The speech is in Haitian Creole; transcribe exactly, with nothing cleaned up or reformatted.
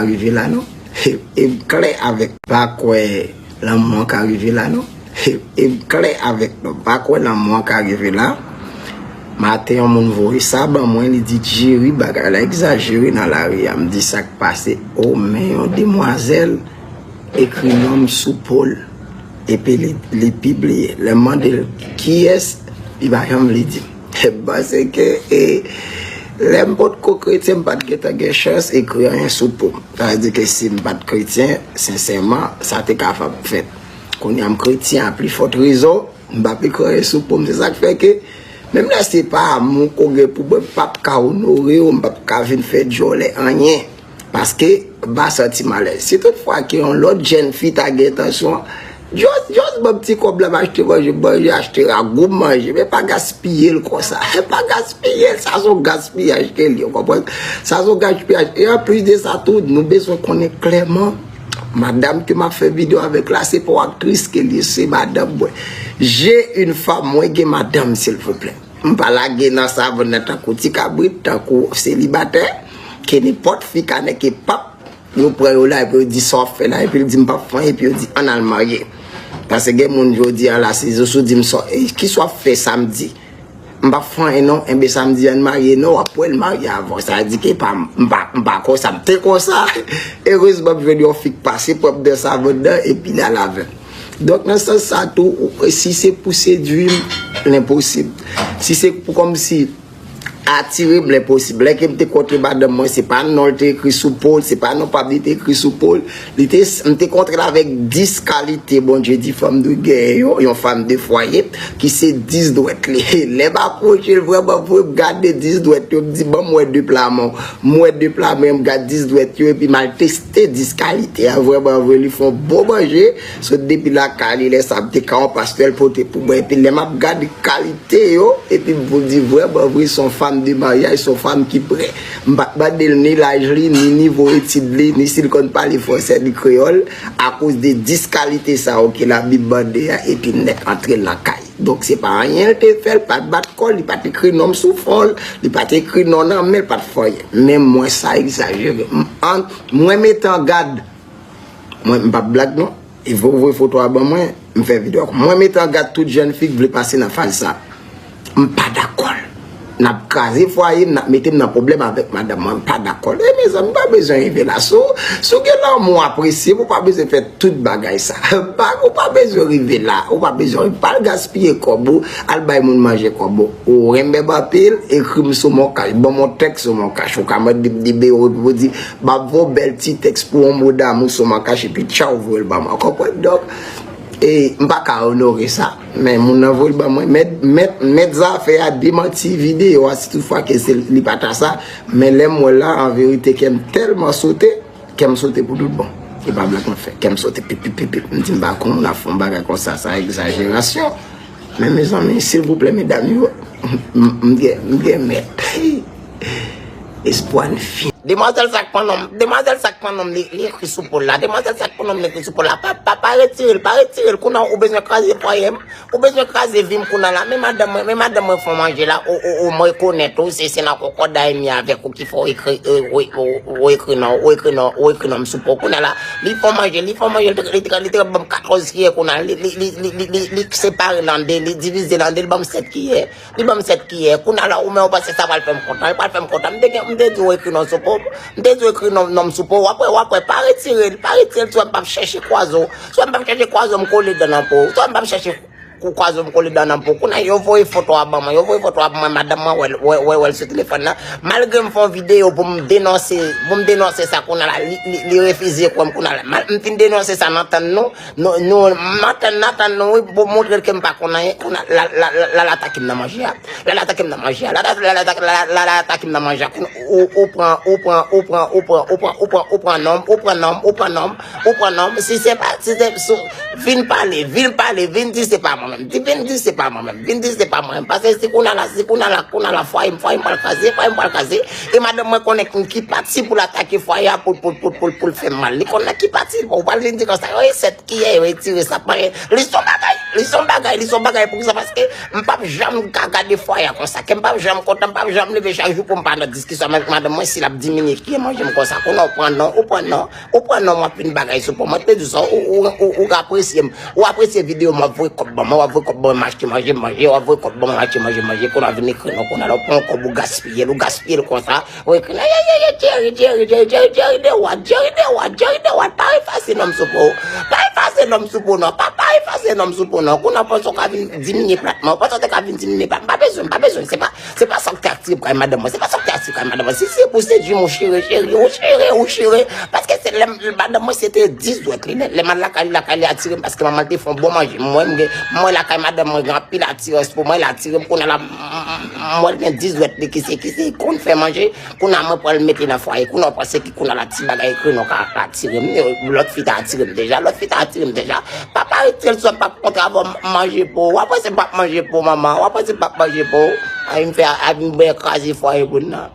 rive la non. E, e m klè avèk pa kwè lanmou an ka rive la non. E, e m klè avèk non. Pa kwè lanmou an ka rive la. Maten yon moun voye sa ban mwen, li di Jerry bagay la egzajere nan lari a. M di sa k pase. O men yon demwazèl ekri non m sou po l. Epi li, li pibliye. Lè m mande l kiyès, li pa janm vle di m. Paske e, lè m potko kretyen, m pa t gentan gen chans ekri anyen sou po m. Sa vle di ke si m pa t kretyen, sensèman, sa te kapab fèt. Kounye a m kretyen a pli fòt rezon, m p ap ekri anyen sou po m. Se sa k fè ke, menm lè se pa amou ke w gen pou mwen, m p ap ka onore w, m p ap ka vin fè djòlè anyen. Paske m pa santi m alèz. Si tout fwa ke yon lòt jèn fi ta gen entansyon, just, just ban m ti kòb la, m achte manje, manje, achte ragou m manje, men pa gaspiye l konsa. Pa gaspiye l, sa se yon gaspiyaj ke l ye, w konprann? Sa se yon gaspiyaj. E anplis de sa tou, nou bezwen konnen klèman, madanm ke m ap fè videyo avèk la, se pa yon aktris ke l ye, se madanm mwen. J'ai une femme, mwen gen madanm, silvouplè. M pa lage nan savann nan tankou ti kabrit, tankou selibatè, ke nenpòt fi ka nèk e pap, yo pran yo la, epi yo di sa w ap fè la, epi l di m p ap fè anyen, epi yo di ann al marye. Paske gen moun jodi a la, se sou di m sa, e, kisa w ap fè samdi? M p ap fè anyen non, enben samdi ann marye non, w ap wè l marye avan w. Sa vle di ke pa m, m pa, m pa konsa, m te konsa. Erezman, m jwenn yon fi k pase pran m nan savann nan, epi l al avè m. Donk, nan sans sa tou, si se pou sedui m, lenposib. Si se pou kòmsi atire m, lenposib. Lè ke m te kontre madanm mwen, se pa non l te ekri sou po l, se pa non pa m li te ekri sou po l. Li te, m te kontre l avèk dis kalite Bondye di fanm dwe genyen yo, yon fanm de fwaye, ki se dis dwèt li. Lè m apwoche l vrèman vre, m gade dis dwèt yo, m di, "Ban m wè de pla men w." M wè de pla men, m gad dis dwèt yo, epi m al teste dis kalite a. Vrèman vre, li fè yon bon manje. Sot depi lakay li, lè sa a, m te ka yon pastè l pote pou mwen. Epi lè m ap gade kalite yo, epi m pou di vrèman vre, se yon fanm de maryaj, se yon fanm ki prè. M pa t mande l ni laj li, ni nivo etid li, ni si l konn pale fransè, ni kreyòl, akoz de dis kalite sa yo ke Labib mande a, epi m nèk antre l nan kay. Donk, se pa anyen l te fè, l pa t bat kò l, li pa t ekri non m sou fwon l, li pa t ekri non nan men l, pa t fè anyen. Men mwen, sa egzajere. M, an, mwen mete an gad, mwen, m p ap blag non. E vo-, voye foto a ban mwen, m fè videyo ak ou. Mwen mete an gad tout jèn fi k vle pase nan faz sa. M pa dakò l. N ap kraze fwaye m, n ap mete m nan pwoblèm avèk madanm mwen. M pa dakò l. E mezanmi, m pa bezwen rive la. Si w, si w gen lanmou, apresye m, ou pa bezwen fè tout bagay sa. Pa, ou pa bezwen rive la. Ou pa bezwen rive. Pa al gaspiye kòb ou, al bay moun manje kòb ou. Ou renmen m anpil, ekri m sou Moncash. Ban m yon tèks sou Moncash. Ou ka mande m nimewo epi w di, m ap voye yon bèl ti tèks pou yon mo damou sou Moncash epi tchaw, voye l ban mwen. Ou konprann? Donk, e, m pa ka onore sa. Men moun nan voye l ban mwen. Mèt, mèt, mèt zafè a demanti videyo a si tout fwa ke se, li pa ta sa. Men lè m wè l la, an verite, kè m tèlman sote, kè m sote pou tout bon. E pa blag mwen fè. Kè m sote pip, pip, pip, pip. M di m pa konn moun ap fè yon bagay konsa, sa egzajerasyon. Men mezanmi, silvouplè, medam yo, m, m gen, m gen mèt. Espwa n fin. Demwazèl sa k pran non m, demwazèl sa k pran non m, li, li ekri sou po l la. Demwazèl sa k pran non m, li ekri sou po l la. Pa, pa, pa retire l, pa retire l. Kounye a ou bezwen kraze fwaye m, ou bezwen kraze vi m kounye a la. Men madanm mwen, men madanm mwen fè w manje la, ou, ou, ou m rekonèt ou, se, se nan kòkòday m ye avèk ou ki fè w ekri, e, ou, ou, ou ekri non, ou ekri non, ou ekri non m sou po. Kounye a la, li fè w manje, li fè w manje, li te, li te, li te ban m katòz kiyè kounye a la, li, li, li separe l an de, li divize l an de, li ban m sèt kiyè. Li ban m sèt kiyè. Kounye a la, ou menm ou panse sa pral fè m kontan. Li pral fè m kontan. M te gen, m te di w ekri non sou po. M te di w ekri non, non m sou po. W ap wè, w ap wè. Pa retire l. Pa retire l. Si w wè m p ap chèche kwaze w. Si w wè m p ap chèche kwaze w, m kole dan nan po. Si w wè m p ap chèche kou-, kwaze w, m kole dan nan po. Kounye a, yo voye foto a ban mwen. Yo voye foto a ban mwen. Madanm mwen wè, wè, wè, wè l sou telefòn nan. Malgre m fè yon videyo pou m denonse, pou m denonse sa kounye a la, li, li, li refize kwè m kounye a la. Mal, m fin denonse sa nan tann nou. Nou, nou, m ap tann, n ap tann nou, wi, pou montre l ke m pa konn anyen. Kounye a, l al, l al, l al atake m nan manje a. L al atake m nan manje a. L al, l al atake, l al, l al atake m nan manje a. Kounye a, ou, ou pran, ou pran, ou pran, ou pran, ou pran, ou pran, ou pran non m, ou pran non m, ou pran non m, ou pran non m. Si se pa, si se, sou, vin pale, vin pale, vin di se pa mwen menm. Di, vin di se pa mwen menm. Vin di se pa mwen menm. Paske si kounye a la, si kounye a la, kounye a la, fwaye m, fwaye m pral kraze, fwaye m pral kraze. E madanm mwen konnen ki pati pou l atake fwaye a, pou, pou, pou, pou, pou l fè m mal. Li konnen ki pati, ou pral vin di konsa, yo, e sèt kiyè yo retire sa pa gen. Li se yon bagay Li se yon bagay, li se yon bagay pou sa, paske m p ap janm ka gade fwaye a konsa. Kè m p ap janm kontan, m p ap janm leve chak jou pou m pa nan diskisyon avèk madanm mwen si l ap diminye kiyè manje m konsa. Kounye a ou pran non, ou pran non, ou pran non, m ap vin bagay sou pon. Mwen te di sa, ou, ou, ou, ou ka apresye m. Ou apresye videyo m, w ap voye kòb ban mwen, w ap voye kòb ban mwen, m achte manje, m manje, w ap voye kòb ban mwen, m achte manje, m manje, kounye a w ap vin ekri non, kounye a lè w pran yon kòb ou gaspiye l, ou gaspiye l konsa, ou ekri, ay, ay, ay, ay, Jerry, Jerry, Jerry, Jerry, Jerry the what, Jerry the what, Jerry the what, pa efase non m sou po, pa efase non m sou po non, pa, pa efase non m sou po non, kounye a panse w ka vin diminye plat mwen, panse w te ka vin diminye plat, m pa bezwen, m pa bezwen, se pa, se pa sa k te atire m kay madanm mwen, se pa sa k te atire m kay madanm mwen, si se pou sedui m, ou chire, cheri, ou chire, ou chire, paske se lè m, madanm mwen se te dis dwèt li, lè, lè m al lakay li, lakay li atire m, paske manman l te fè yon bon manje, mwen, m gen, mwen lakay madanm mwen gen anpil atirans pou mwen, l atire m, kounye a la, m, m, m, m wè l gen dis dwèt li ki se, ki se, konn fè manje, kounye a mwen pral mete nan fwaye, kounye a w panse ki kounye a la ti bagay ekri non ka atire m, lòt fi ta atire m deja, lòt fi ta atire m deja, papa retire l sou m, p ap kontre avè w, m manje pou ou, w ap panse m p ap manje pou ou, manman, w ap panse m p ap manje pou ou, ay m fè, ay m byen kraze fwaye moun nan.